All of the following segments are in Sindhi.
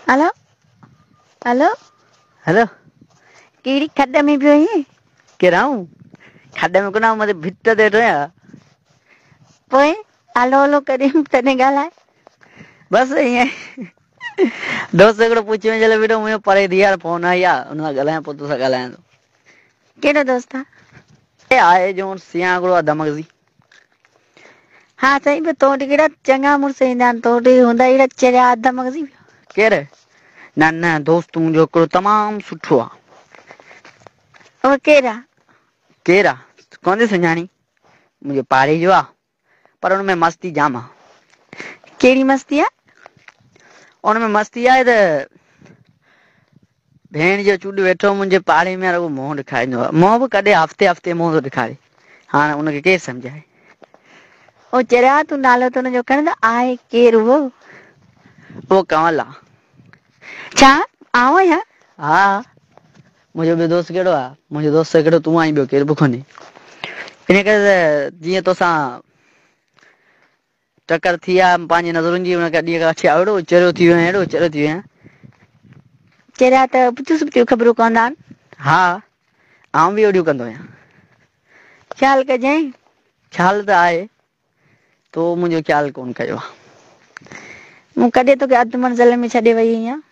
هلو هلو. هلو. ڪهڙي کڏ ۾ پيو آهين؟ ڪير آئون؟ کڏ ۾ ڪونه آئون مٿي ڀت تي ويٺو آهيان. پوء هلو هلو ڪرين تڏهن ڳالهاء. بس ائين دوست هڪڙو پڇي وڃي جلي بيٺو منهنجو پري ٿي يار فون آئي آ ان سان ڳالهايان پوء توسان ڳالهايان ٿو. ڪهڙو دوست آ؟ اي آهي جو سيان هڪڙو آ دمغزي. ها سائين پر تو وٽ ڪهڙا چڱا مڙس ايندا آهن تو وٽ هوندا اهڙا چريا اڌ مغزي. ڪير؟ نه نه دوست منهنجو هڪڙو تمام سٺو آ. اهو ڪير آ؟ ڪير آ؟ ڪونه ٿي سڃاڻين؟ منهنجي پاڙي جو آ پر ان ۾ مستي جام آ. ڪهڙي مستي آ؟ ان ۾ مستي آهي ته ڀيڻ جو چوڏ ويٺو منهنجي پاڙي ۾ رڳو منهن ڏيکاريندو آهي. منهن به ڪڏهن هفتي هفتي منهن ٿو ڏيکاري. هاڻ ان کي ڪير سمجهائي؟ او چريا تون نالو ته ان جو کڻ ته آهي ڪير اهو؟ اهو ڪنول آ. ڇا آئون آهيان؟ ها منهنجو ٻيو دوست ڪهڙو آ؟ منهنجو دوست هڪڙو تون آهين ٻيو ڪير به ڪونهي. ان ڪري ته جيئن توسان ٽڪر ٿي آ پنهنجي نظرن جي ان کي ڏينهن کان وٺي اهڙو چريو ٿي ويو آهيان اهڙو چريو ٿي ويو آهيان. چريا ته ابتيون سبتيون خبرون ڪندا آهن. ها آئون به اهڙيون ڪندو آهيان. خيال ڪجانء. خيال ته آهي تو منهنجو خيال ڪونه ڪيو آ. مون ڪڏهن توکي اڌ منزل ۾ ڇڏي وئي آهيان.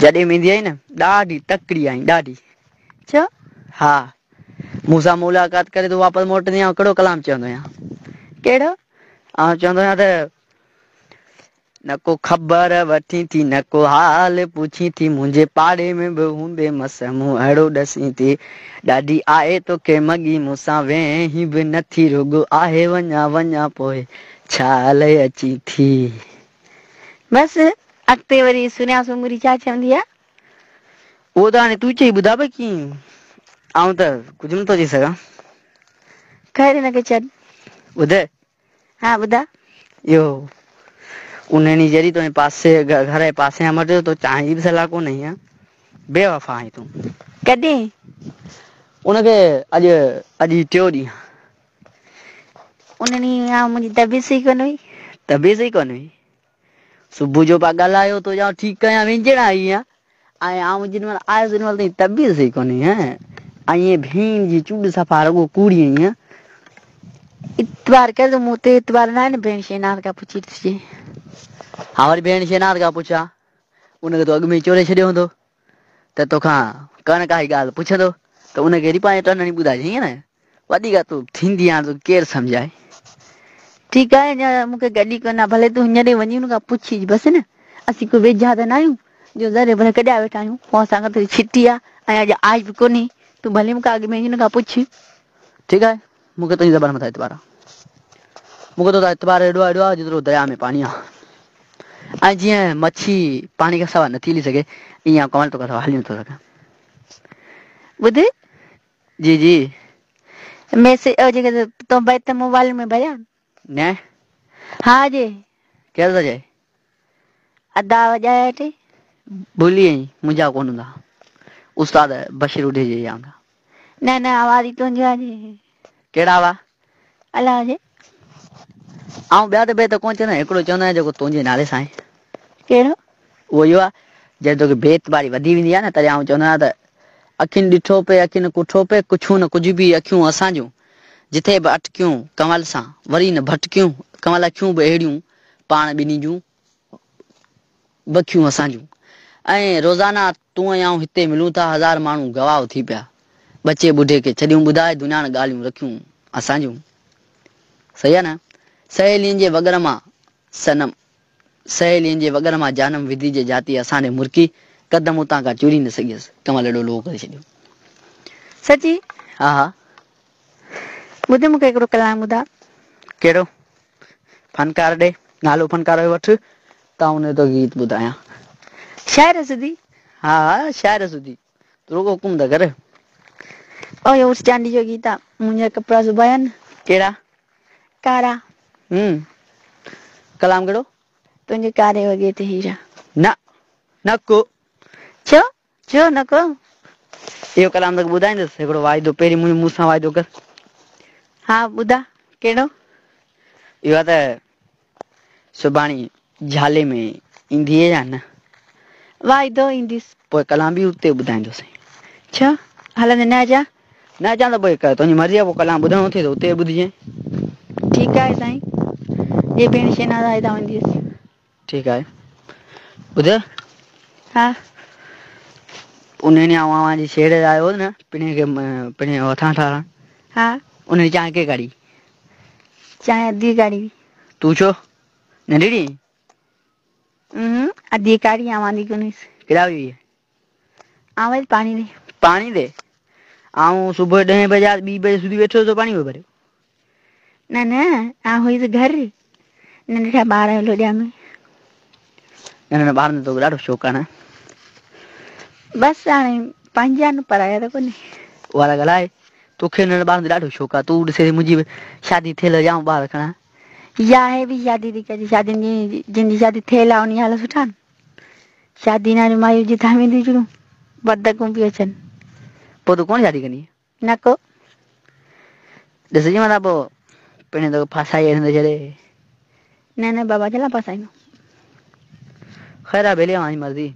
جڏهن به ايندي آهين نه ڏاڍي تڪڙي آهين ڏاڍي. ڇو؟ ها مون سان ملاقات ڪري تون واپس موٽندي آئون ڪهڙو ڪلام چوندو آهيان؟ ڪهڙو؟ آئون چوندو آهيان ته نه ڪو خبر وٺين ٿي نه ڪو حال پڇين ٿي منهنجي پاڙي ۾ به هوندي مس مون اهڙو ڏسين ٿي ڏاڍي آهي توکي مڳي مون سان ويهين به نه ٿي رڳو آهي وڃان وڃان پوء ڇا لئه اچين ٿي. بس اڳتي وري سنيا سومري ڇا چوندي آ؟ اهو ته هاڻي تون چئي ٻڌاء ڀئي ڪيئن آئون ته ڪجهه نٿو چئي سگهان. خير هن کي ڇڏ. ٻڌ. ها ٻڌاء. اهو ان ڏينهن جڏهن تنهنجي پاسي گهر جي پاسي کان مٽيو تو چانهه جي به صلاح ڪونه ڏني ها. بي وفا آهين تون. ڪڏهن؟ ان کي اڄ اڄ هي ٽيون ڏينهن آهي. ان ڏينهن آئون منهنجي طبيعت صحيح ڪونه هئي. طبيعت صحيح ڪونه هئي؟ صبح جو پيا ڳالهايو تو چيو ٺيڪ آهيان وينجهڙ آئي آهيان ۽ آئون جيڏي مهل آيس تيڏي مهل تنهنجي طبيعت صحيح ڪونهي هين ائين ڀيڻ جي چوڏ صفا رڳو ڪوڙي آهين. اعتبار ڪر ته مون تي اعتبار ناهي نه ڀيڻ شهناز کان پڇي ڏسجي. ها وري ڀيڻ شهناز کان پڇ ها ان کي تو اڳ ۾ ئي چوري ڇڏيو هوندو ته توکان ڪا نه ڪائي ڳالهه پڇندو ته ان کي وري پنهنجي ٽن هڻي ٻڌائجي ائين نه وڌيڪ تون ٿيندي هاڻ توکي ڪير سمجهائي. ٺيڪ آهي اڃا مون کي گڏي ڪونه آهي ڀلي تون هينئر ئي وڃي ان کان پڇي اچ بس نه اسين ڪو ويجها ته ناهيون جو ذري ڀر ڪڏيا ويٺا آهيون پوء اسان کان تنهنجي ڇٽي آهي ۽ اڄ آئي به ڪونهي تون ڀلي مون کان اڳ ۾ وڃي ان کان پڇ. ٺيڪ آهي مون کي تنهنجي زبان مٿان اعتبار آهي. مون کي تو تان اعتبار ايڏو آهي ايڏو آهي جيترو درياء ۾ پاڻي آهي ۽ جيئن مڇي پاڻي کان سواء نٿي هلي سگهي ايئن آئون ڪنول توکان سواء هلي نٿو سگهان. ٻڌ. جي جي. ميسيج او جيڪي تو بيت موبائل ۾ ڀريا. نه. ها جي. ڪير ٿو چئي؟ ادا وڄايا ويٺي. ڀلي آئين منهنجا ڪونه هوندا. استاد بشير اڍي جي جا هوندا. نه نه آواز ئي تنهنجو آ جي. ڪهڙا هئا؟ الا جي. آئون ٻيا ته بيت ڪونه چوندو آهيان هڪڙو چوندو آهيان جيڪو تنهنجي نالي سان آهي. ڪهڙو؟ اهو اهو آهي جڏهن توکي بي اعتباري وڌي ويندي آهي نه تڏهن آئون چوندو آهيان ته اکين ڏٺو پئي اکين ڪٺو پئي ڪڇون نه ڪجهه به اکيون اسان جون جٿي به اٽڪيون ڪنول سان وري نه ڀٽڪيون ڪنول اکيون به اهڙيون پاڻ ٻنهي جون بکيون اسان جون ۽ روزانه تون ۽ آئون هتي ملون ٿا هزار ماڻهو گواهه ٿي پيا ٻچي ٻڍي کي ڇڏيون ٻڌائي دنيا نه ڳالهيون رکيون اسان جون صحيح آ نه سهيلين جي وڳر مان صنم سهيلين جي وڳر مان جانم وڌي جي جاتي اسان ڏي مرڪي قدم اتان کان چوري نه سگهيس ڪنول ايڏو لوهه ڪري ڇڏيو. سچي؟ ها ها. ٻڌ مون کي هڪڙو ڪلام ٻڌاء. ڪهڙو؟ فنڪار ڏي نالو فنڪار جو وٺ ته آئون ان جو توکي گيت ٻڌايان. شاعر سڌي؟ ها ها شاعر سڌي تون رڳو حڪم ته ڪر. او اهو عرس چانڊيي جو گيت آ منهنجا ڪپڙا سبايا نه. ڪهڙا؟ ڪارا. هم ڪلام ڪهڙو؟ تنهنجي ڪاري وڳي تي هيرا. نه نه ڪو. ڇو؟ ڇو نه ڪو؟ اهو ڪلام توکي ٻڌائيندس، هڪڙو واعدو پهرين منهنجو مون سان واعدو ڪر. ها ٻڌاء ڪهڙو؟ اهو آهي ته سڀاڻي جهالي ۾ ايندينءَ يا نه؟ واعدو اينديس. پوء ڪلام به اتي ٻڌائيندوسين. ڇو؟ هلندي نه اچان؟ نه اچان ته پوء تنهنجي مرضي آهي، پوء ڪلام ٻڌڻو اٿئي ته اتي ٻڌجانء. ٺيڪ آهي سائين، جي ڀيڻ شهناز آهي ته آئون اينديس. ٺيڪ آهي. ٻڌ. ها. ان ڏينهن آئون اوهان جي شيڙ تي آيو هوس نه، پڻهين کي پڻهين هٿان ٺاراهڻ. ها. ان ڏينهن چانهه ڪنهن ڪاڙهي؟ چانهه اديء ڪاڙهي هئي. تون ڇو؟ ننڍڙي؟ اديء ڪاڙهي، آئون آندي ڪونه هيس. ڪيڏانهن وئي هئي؟ آئون ويس پاڻي ڏي. پاڻي ڏي؟ آئون صبح ڏهين بجي آيس، ٻي بجي سڌي ويٺو هيس تو پاڻي پيو ڀريو. نه نه، آئون هئيس گهر، ننڍڙا ٻار لوڏيا ۾. ننڍڙن ٻارن جو توکي ڏاڍو شوق آهي نه؟ بس هاڻي پنهنجا آهن، پرايا ته ڪونهي. اها ته ڳالهه آهي، توکي ننڍڙن ٻارن جو ڏاڍو شوق آهي، تون ڏسين ٿي منهنجي به شادي ٿيل هجي آئون ٻار کڻان. يا هي به شادي ٿي ڪجي، شادين جي جن جي شادي ٿيل آهي انهي حال سٺا آهن. شادي نه واريون مايون جتان وينديون جڙون بدڪون پيون اچن. پوء تون ڪونه شادي ڪندينء؟ نه ڪو. ڏسجي متان پوء پڻهين توکي ڦاسائي هيٺ نه ڇڏي. نه نه بابا ڇلا ڦاسائيندو. خير آ ڀيلي اوهان جي مرضي.